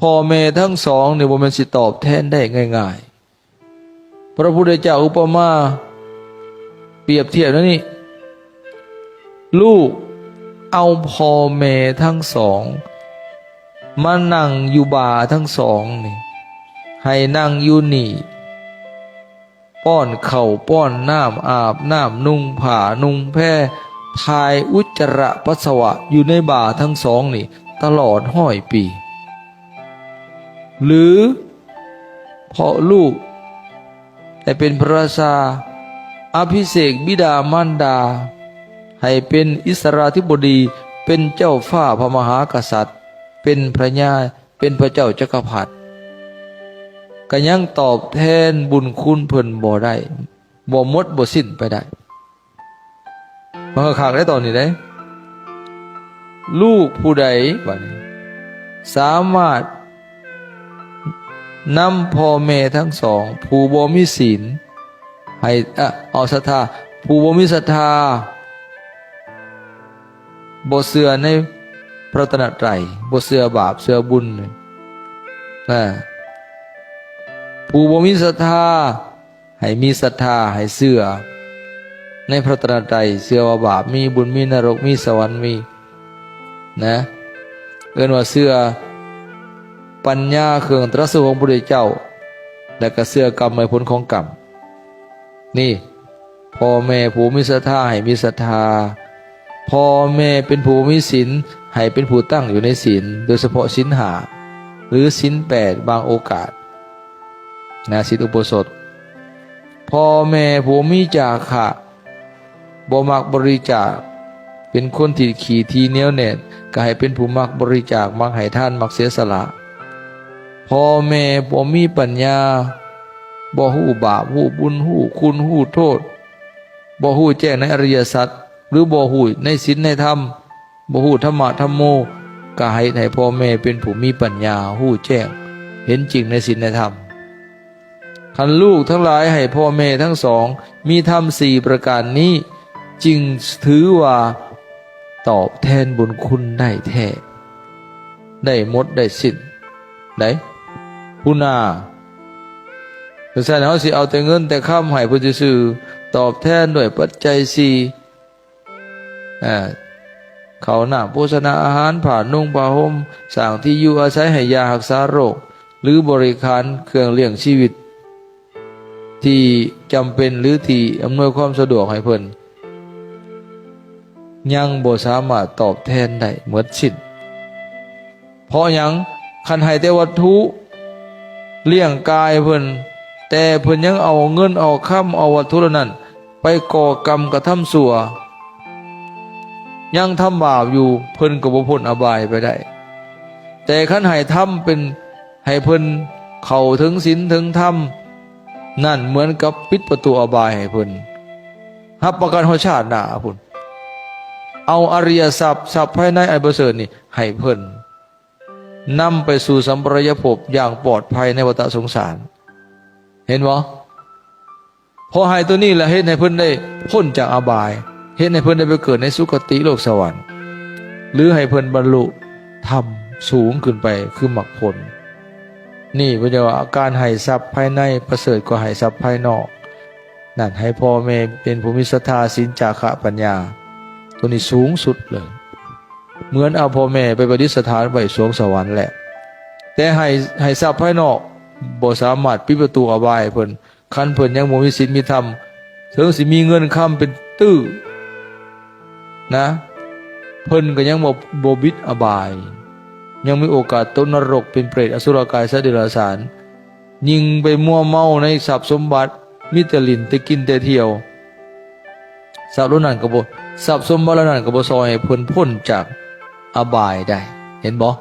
ພໍ່ແມ່ທັງສອງນີ້ບໍ່ແມ່ນຊິຕອບແທນໄດ້ງ່າຍໆ. ພະພຸດທະເຈົ້າອຸປະມາປຽບທຽບແນວນີ້, ລູກເອົາພໍ່ແມ່ທັງສອງມານັ່ງຢູ່ບ່າທັງສອງນີ້, ໃຫ້ນັ່ງຢູ່ນີ້ ປ້ອນເຂົ້າປ້ອນນ້ຳ ອາບນ້ຳ ນຸ່ງຜ້ານຸ່ງແພ ຖ່າຍອຸດຈະລະປັດສະວະຢູ່ໃນບ່າທັງສອງນີ້ຕະຫຼອດຮ້ອຍປີ ຫຼື ເພາະລູກໄດ້ເປັນພະລາຊາ ອະພິເສກບິດາມານດາໃຫ້ເປັນອິດສະລາທິບໍດີ ເປັນເຈົ້າຟ້າພະມະຫາກະສັດ ເປັນພະຍາ ເປັນພະເຈົ້າຈັກກະພັດ ກະຍັງຕອບແທນບຸນຄຸນເພິ່ນບໍ່ໄດ້ ບໍ່ໝົດບໍ່ສິ້ນໄປໄດ້. ມາຄັກໆ ໄດ້ຕອນນີ້ເດ້. ລູກຜູ້ໃດ ບາດນີ້ ສາມາດນຳພໍ່ແມ່ທັງສອງ ຜູ້ບໍ່ມີສິນ ໃຫ້ ເອົາ ເອົາສັດທາ ຜູ້ບໍ່ມີສັດທາ ບໍ່ເຊື່ອໃນພະລັດຕະນະໄຕ ບໍ່ເຊື່ອບາບເຊື່ອບຸນ ອາ ຜູ້ບໍ່ມີສັດທາ ໃຫ້ມີສັດທາ ໃຫ້ເຊື່ອໃນພະລັດຕະນະໄຕ ເຊື່ອວ່າບາບມີ ບຸນມີ ນະລົກມີ ສະຫວັນມີ ນະ ເອີ້ນວ່າເຊື່ອປັນຍາເຄື່ອງຕະລັດສະຮູ້ຂອງພະພຸດທະເຈົ້າ ແລະ ກະເຊື່ອກຳໃບຜົນຂອງກຳ ນີ້ ພໍ່ແມ່ຜູ້ມີສັດທາໃຫ້ມີສັດທາ, ພໍ່ແມ່ເປັນຜູ້ມີສິນໃຫ້ເປັນຜູ້ຕັ້ງຢູ່ໃນສິນ, ໂດຍສະເພາະສິນຫ້າ ຫຼື ສິນແປດບາງໂອກາດນະ, ສິນອຸໂບສົດ. ພໍ່ແມ່ຜູ້ມີຈາຄະ ບໍ່ມັກບໍລິຈາກ, ເປັນຄົນທີ່ຂີ້ຖີ່ໜຽວແໜ້ນ, ກໍໃຫ້ເປັນຜູ້ມັກບໍລິຈາກ, ມັກໃຫ້ທານ, ມັກເສຍສະຫຼະ. ພໍ່ແມ່ບໍ່ມີປັນຍາ, ບໍ່ຮູ້ບາບ, ຮູ້ບຸນ, ຮູ້ຄຸນ, ຮູ້ໂທດ, ບໍ່ຮູ້ແຈ້ງໃນອະລິຍະສັດ ຫຼື ບໍ່ຮູ້ໃນສິນໃນທຳ, ບໍ່ຮູ້ທຳມະທຳໂມ, ກໍໃຫ້ ໃຫ້ພໍ່ແມ່ເປັນຜູ້ມີປັນຍາ, ຮູ້ແຈ້ງ, ເຫັນຈິງໃນສິນໃນທຳ. ຄັນລູກທັງຫຼາຍໃຫ້ພໍ່ແມ່ທັງສອງມີທຳສີ່ປະການນີ້, ຈຶ່ງຖືວ່າຕອບແທນບຸນຄຸນໄດ້ແທ້, ໄດ້ໝົດໄດ້ສິ້ນໄດ໋ ຜູ້ໜ້າ. ຈັ່ງຊັ້ນເຮົາຊິເອົາແຕ່ເງິນແຕ່ຄຳໃຫ້ເພິ່ນຊື່ໆ, ຕອບແທນດ້ວຍປັດໄຈສີ່ ອາ ເຂົ້ານ້ຳໂພຊະນາອາຫານ, ຜ້ານຸ່ງຜ້າຫົ່ມ, ສ້າງທີ່ຢູ່ອາໄສໃຫ້ຢາຮັກສາໂລກ ຫຼື ບໍລິການເຄື່ອງລ້ຽງຊີວິດທີ່ຈຳເປັນ ຫຼື ທີ່ອຳນວຍຄວາມສະດວກໃຫ້ເພິ່ນ, ຍັງບໍ່ສາມາດຕອບແທນໄດ້ໝົດສິ້ນ. ເພາະຫຍັງ? ຄັນໃຫ້ແຕ່ວັດຖຸລ້ຽງກາຍເພິ່ນ, ແຕ່ເພິ່ນຍັງເອົາເງິນເອົາຄຳ ເອົາວັດຖຸເຫຼົ່ານັ້ນໄປກໍ່ກຳກະທຳຊົ່ວ, ຍັງທຳບາບຢູ່, ເພິ່ນກໍບໍ່ພົ້ນອະບາຍໄປໄດ້. ແຕ່ຄັນໃຫ້ທຳເປັນ ໃຫ້ເພິ່ນເຂົ້າເຖິງສິນເຖິງທຳ, ນັ້ນເໝືອນກັບປິດປະຕູອະບາຍໃຫ້ເພິ່ນ, ຮັບປະກັນຮອດຊາດໜ້າພຸ້ນ. ເອົາອະລິຍະຊັບ, ຊັບພາຍໃນອັນປະເສີດນີ້ໃຫ້ເພິ່ນ. ນຳໄປສູ່ສຳປະລາຍະພົບຢ່າງປອດໄພໃນວັດຕະສົງສານ. ເຫັນບໍ່? ເພາະໃຫ້ຕົວນີ້ລະເຮັດໃຫ້ເພິ່ນໄດ້ພົ້ນຈາກອະບາຍ, ເຮັດໃຫ້ເພິ່ນໄດ້ໄປເກີດໃນສຸຄະຕິໂລກສະຫວັນ ຫຼື ໃຫ້ເພິ່ນບັນລຸທຳສູງຂຶ້ນໄປຄືມັກຜົນ. ນີ້ເພິ່ນເອີ້ນວ່າ ການໃຫ້ຊັບພາຍໃນປະເສີດກວ່າໃຫ້ຊັບພາຍນອກ. ນັ້ນ ໃຫ້ພໍ່ແມ່ເປັນຜູ້ມີສັດທາ, ສິນ, ຈາຄະ, ປັນຍາ, ຕົວນີ້ສູງສຸດເລີຍ. ເໝືອນເອົາພໍ່ແມ່ໄປປະດິດສະຖານໄວ້ສວງສະຫວັນແຫຼະ, ແຕ່ໃຫ້ ໃຫ້ຊັບພາຍນອກບໍ່ສາມາດປິດປະຕູອະບາຍໃຫ້ເພິ່ນ. ຄັນເພິ່ນຍັງບໍ່ມີສິນມີທຳ, ເຖິງຊິມີເງິນຄຳເປັນຕື້ນະ, ເພິ່ນກໍຍັງບໍ່ ບໍ່ບິດອະບາຍ, ຍັງມີໂອກາດຕົກນະລົກ, ເປັນເປດ, ອະສຸລະກາຍ, ສັດເດຍລະສານ. ຍິ່ງໄປມົວເມົາໃນຊັບສົມບັດ, ມີແຕ່ຫຼິ້ນແຕ່ກິນແຕ່ທ່ຽວ, ຊັບເຫຼົ່ານັ້ນກໍບໍ່ ຊັບສົມບັດເຫຼົ່ານັ້ນກໍບໍ່ຊ່ອຍໃຫ້ເພິ່ນພົ້ນຈາກອະບາຍໄດ້. ເຫັນບໍ່?